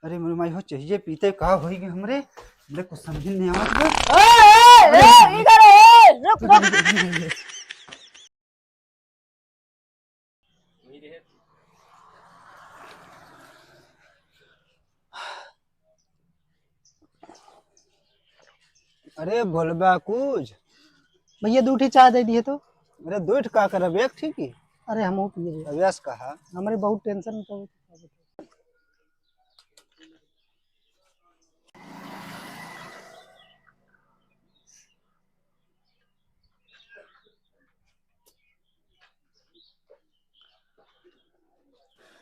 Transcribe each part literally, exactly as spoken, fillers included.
अरे मोरे माई हो, चाहिए पीते का होई गए हमरे, हमरे कुछ समझ नहीं आवत बा। ए, ए, ए, इधर ए, रुक, रुक। अरे भोलबा कुछ। भैया, दू ठी चाय दे दिए तो। अरे दू ठी का करब, एक ठी की? अरे हम वो पिए। अभ्यास कहा। हमरे बहुत tension तो।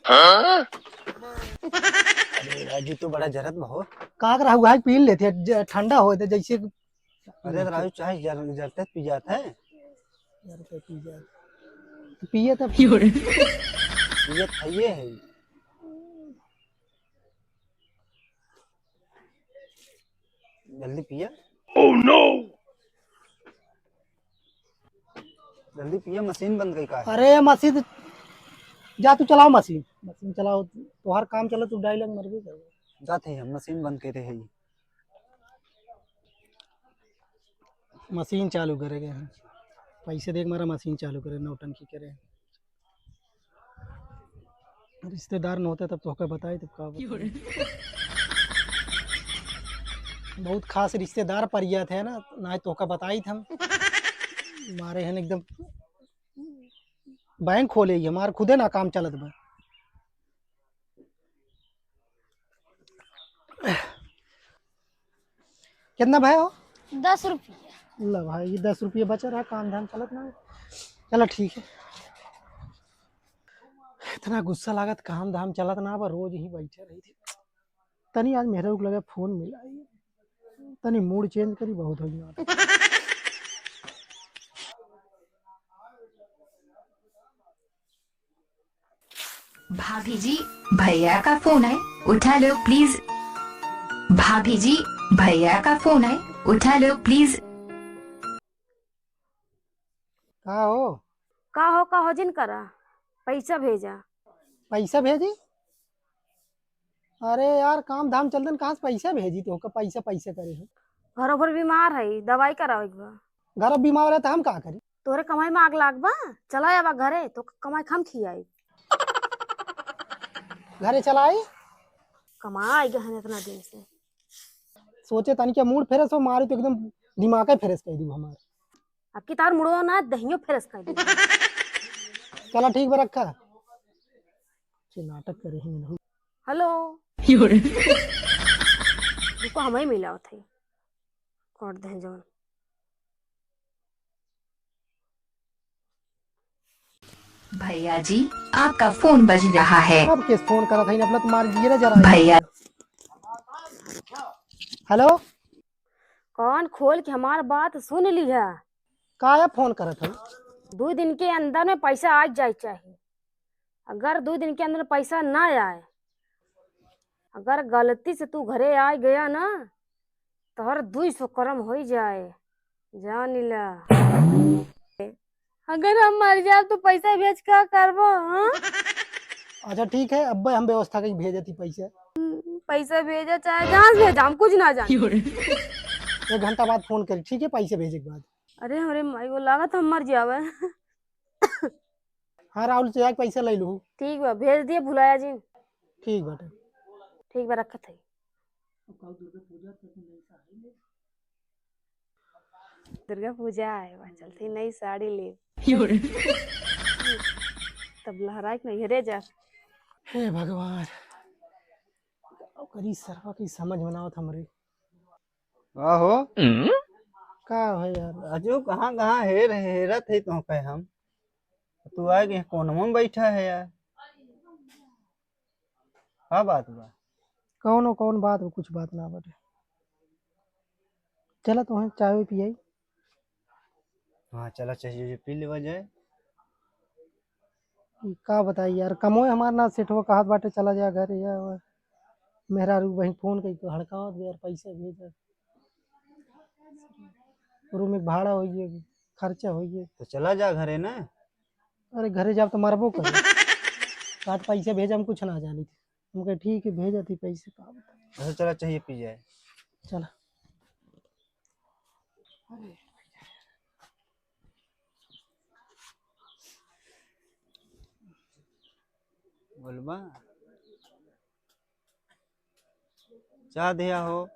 अरे राजू, तू बड़ा जरत बा हो। का करा हुआ है, पी लेते हैं, ज-, ठंडा होए तो जैसे। अरे राजू, चाहे जर-, जरते पी जात है। जरते पी जात। तो पिए तब। पिए खाइए है। जल्दी पिया। Oh no! जल्दी पिया, मशीन बंद कई का है? अरे मशीन, जा तू चलाओ मशीन, मशीन चलाओ, तोहार काम चले, तू डायलॉग मरबे कर। जाते हैं हम, मशीन बंद करे है। मशीन चालू करे गए हैं, पैसे देख मारा मशीन चालू करे, नौटंकी करे। रिश्तेदार न होते तब तोहका बताई, तब का बताई। बहुत खास रिश्तेदार परिया थे ना, ना तोहका बताई थे हम। मारे हैं एकदम बैंक खोले ही, हमार खुदे ना काम चलत बा। कितना भाई हो? दस रुपया। ला भाई, ये दस रुपया बचा रहा, काम धाम चलत ना। चला ठीक है। इतना गुस्सा लागत, काम धाम चलत ना बा, रोज ही बैठे रही थी। तनी आज मेहरारू के लगे फोन मिलाई, तनी मूड चेंज करी, बहुत हो गया। भाभी जी, भैया का फोन है, उठा लो प्लीज। भाभी जी, भैया का फोन है, उठा लो प्लीज। का हो? का हो, का हो जिन करा, पैसा भेजा। पैसा भेजी? अरे यार, काम धाम चलतन, कहाँ से पैसा भेजी? तो का पैसा, पैसा करे हो? घर भर बीमार है, दवाई करावे के बा। घर बीमार है तो हम का करी? तोरे कमाई में आग लाग बा, चला आवा घरे, तो कमाई खाम खियाई। घरे चलाई? कमाई गए हैं इतना दिन से। सोचे तनी के मूड फ्रेश हो, मारी तो एकदम दिमाग फ्रेश कर दी हमार। अब की तार मुड़ो ना, दहियो फ्रेश कर दी। चला ठीक बा, रखा। से नाटक करे ही नहीं। हेलो। रुको, हम ही मिलावत है। काट दे जौन। भैया जी, आपका फोन बज रहा है। अब किस फोन करत है? अपना तुम्हारे जियरा जरा। भैया। हेलो। कान खोल के हमार बात सुन लिहा। काहे फोन करत है? दो दिन के अंदर में पैसा आ जाए चाहिए। अगर दो दिन के अंदर में पैसा ना आए, अगर गलती से तू घरे आ गया ना, तोहर दुई सौ करम होई जाए, जान ला। अगर हम मर जाब तो पैसा भेज का करबो, हाँ? अच्छा ठीक है, अब्बे हम व्यवस्था करी, भेजती पैसा। पैसा भेजा चाहे जहाँ से भेजा, हम कुछ ना जाने। एक घंटा बाद फोन करी, ठीक है, पैसा भेजे के बाद। अरे हमरे माई, वो लागत हम मर जावे। हाँ राहुल, से जाके पैसा ले लू। ठीक बा, भेज दिए, भुलाया जी। ठीक बाटे। ठीक बा, रखत है। दुर्गा पूजा आए बा, चलते नई साड़ी ले। तब लहराए के नैहरे जा। हे भगवान, का करी सरवा की समझ में ना आवत हमरे। का हो? का है यार? राजू, कहाँ, कहाँ हेर, हेरत है तोहके हम। तू आ गए, कोनवा में बैठा है यार। का बात बा? कौनो, कौन बात बा? कुछ बात ना बाटे। चला तोहे चाय पियाई। हाँ, चला, चाय पी लेवा जाए। ई का बताई यार, कमोए हमार ना सेठ हो, कहत बाटे चला जा घरे या मेहरारू बहिन फोन कई के हड़कावत बा यार, पैसा भेजा, रूम एक भाड़ा होइए, खर्चा होइए। तो चला जा घरे ना। अरे घरे जाब तो मरबो करे। कहत पैसा भेजा, हम कुछ ना जानी। हम कहे, "ठीक है, भेजत ही पैसे।" का बता। अच्छा, चला, चाहिए पी जाए। चला। बोलबा, चाह दिया हो।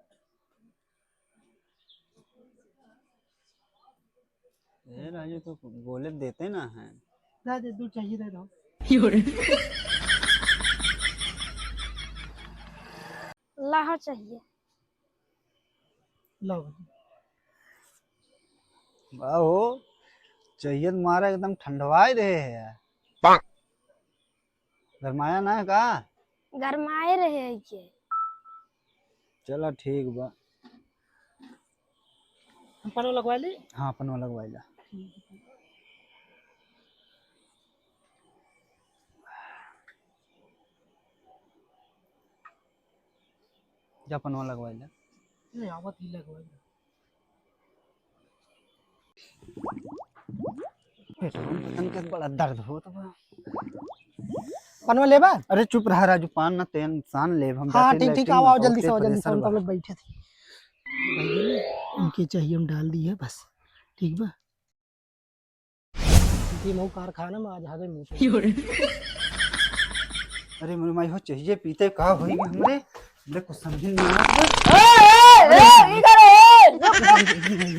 ए राजू, तो बोले देते ना हैं। दे दे, दूध चाहिए, दे दो। लाहो चाहिए। लो। वाह हो, चाहिए तो मारा एकदम ठंडवाए रहे है यार। गरमाया ना है का? गरमाए रहे है के। चला ठीक बा। हम पनवा लगवा ली? हाँ, पनवा लगवा ला। जा पनवा लगवा ला। नहीं, आवत ही लगवा ला। पेट में पता नहीं क्या बड़ा दर्द होत बा। पनवा लेबा? अरे चुप रहा राजू, पान ना तेन सान लेब हम। हाँ, जाते ठीक, ठीक, लेटरिन आओ, आओ, में जल्दी से बहुत आओ, जल्दी से, pressure हम बा। सब लोग बैठे थे। भैया ने इनके चाहिए हम डाल दी है बस, ठीक बा? इनके मऊ कारखाना में आज आगे मिलते हैं। अरे मोरे माई हो, चाहिए पीते का होई हमरे, हमरे कुछ समझ नहीं आ रहा। ए, ए, ए, इधर ए, रुक, रुक।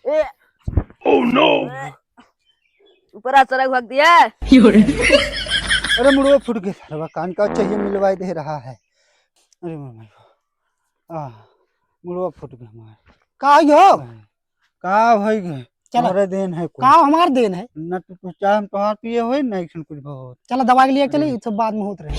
ए। Oh no! ऊपर आ, सड़क भाग दिया। अरे मुड़वा फूट गया, सरवा कान का चाहिए मिलवाए दे रहा है। अरे मुड़वा, आ, मुड़वा फूट गया हमार। का हो? का होई गए? चलो। तोहरे देन है कुल। का हमार देन है? न तू, तू चाहे हम तोहार पिए होई, न ऐसन कुछ बहुत। चलो दवाई के लिए चली, अरे। ई सब बाद में होत रहे।